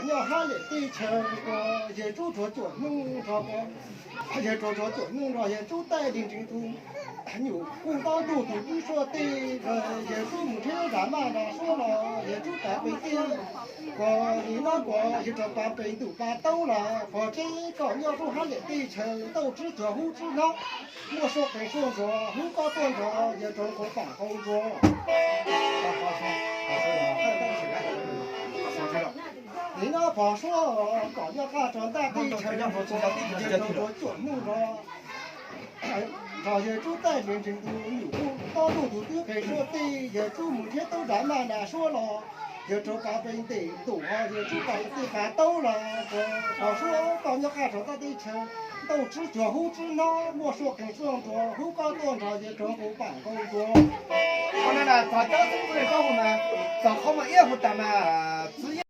nyob hab liam teb chaws, yawg Tsub rhuav cuam nub nrog, yawg rhuav cuam nub nrog yawg Tsub taij li ntsees tus nyuj kub, tob ntug tus twb suab teb, yawg Tsub mus nrhiav zam maj nram suab los yawg Tsub pav pes teb, kuas li no kuas yawg rov pav pes ntuj pav taub los pog Tseb koj nyob rau hab liam teb chaws, Ntaus Tswb Cuag Hub Tswb Hnob, muaj suab qees suab ntsuag, hlub koj tuaj nrog yawg rau nqus pam qau ntsuag. Li no pog suab kom nyob qaj rau ntaj teb chaws, yawg rau rhuav cuam nub nrog, nrog yawg Tsub taij li ntsees tus nyuj kub, tob ntug tus twb qees suab teb, yawg Tsub mus nrhiav taub zam maj nram suab los yawg rov pav pes ntuj, yawg Tsub pav pes teb pav taub los pog suab koj nyob qaj rau ntaj teb chaws, Ntaus Tswb Cuag Hub Tswb Hnob, muaj suab qees suab ntsuag, hlub koj tuaj nrog yawg rau nqus pam qau ntsuag. Qhov no na txog cov txheeb txheem koj hu mas, txog qhov mas ib hu tas mas txwv